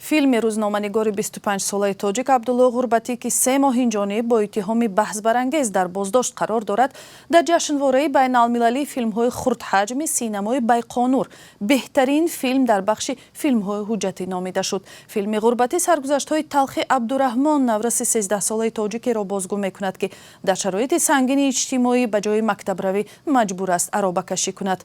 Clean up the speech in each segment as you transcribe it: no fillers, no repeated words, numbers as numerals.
Филми рӯзноманигори 25-солаи тоҷик Абдулло Ғурбатӣ, ки 3 моҳ инҷониб бо иттиҳоми баҳсбарангез дар боздошт қарор дорад, дар ҷашнвораи байналмилалии филмҳои хурдҳаҷми синамои Байқонур беҳтарин филм дар бахши филмҳои ҳуҷҷатӣ номида шуд. Филми Ғурбатӣ саргузаштҳои талхи Абдураҳмон, навраси 13-солаи тоҷикеро бозгӯ мекунад, ки дар шароити сангини иҷтимоӣ ба ҷои мактабравӣ маҷбур аст аробакашӣ кунад.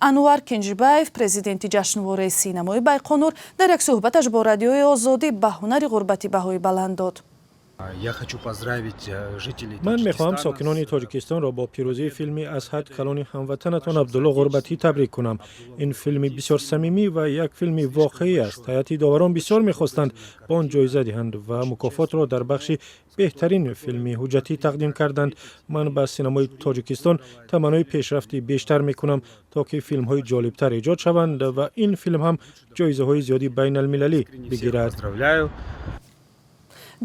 Анвар Кинҷибаев, президенти ҷашнвораи синамои Байқонур, дар як суҳбаташ бо Радиои Озодӣ ба ҳунари Ғурбатӣ баҳои баланд дод. Я хочу поздравить жителей Ман мехоҳам сокинони Тоҷикистонро бо пирӯзии филми аз ҳад калони ҳамватанатон Абдулло Ғурбатӣ табрик кунам. Ин филми бисёр самимӣ ва як филми воқеӣ аст. Ҳайати доварон бисёр мехостанд ба он ҷоиза диҳанд ва мукофотро дар бахши беҳтарин филми ҳуҷҷатӣ тақдим карданд. Ман ба синамои Тоҷикистон таманнои пешрафти бештар мекунам, то ки филмҳои ҷолибтар эҷод шаванд ва ин филм ҳам ҷоизаҳои зиёди байналмилалӣ бигирад. Поздравляю.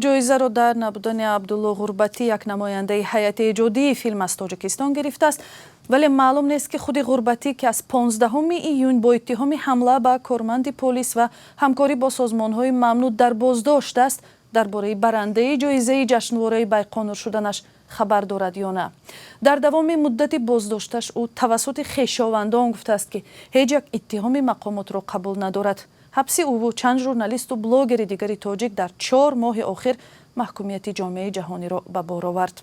Ҷоизаро дар набудани Абдулло Ғурбатӣ як намояндаи ҳайати эҷодии филм аз Тоҷикистон гирифтааст, вале маълум нест, ки худи Ғурбатӣ, ки аз 15 июн бо иттиҳоми ҳамла ба корманди полис ва ҳамкорӣ бо созмонҳои мамнӯъ дар боздошт аст, дар бораи барандаи ҷоизаи ҷашнвораи Байқонур шуданаш хабар дорад ё на. Дар давоми муддати боздошташ ӯ тавассути хешовандон гуфтааст, ки ҳеҷ як иттиҳоми мақомотро қабул надорад. Ҳабси ӯву чанд журналисту блогери дигари тоҷик дар 4 моҳи охир маҳкумияти ҷомеаи ҷаҳониро ба бор овард.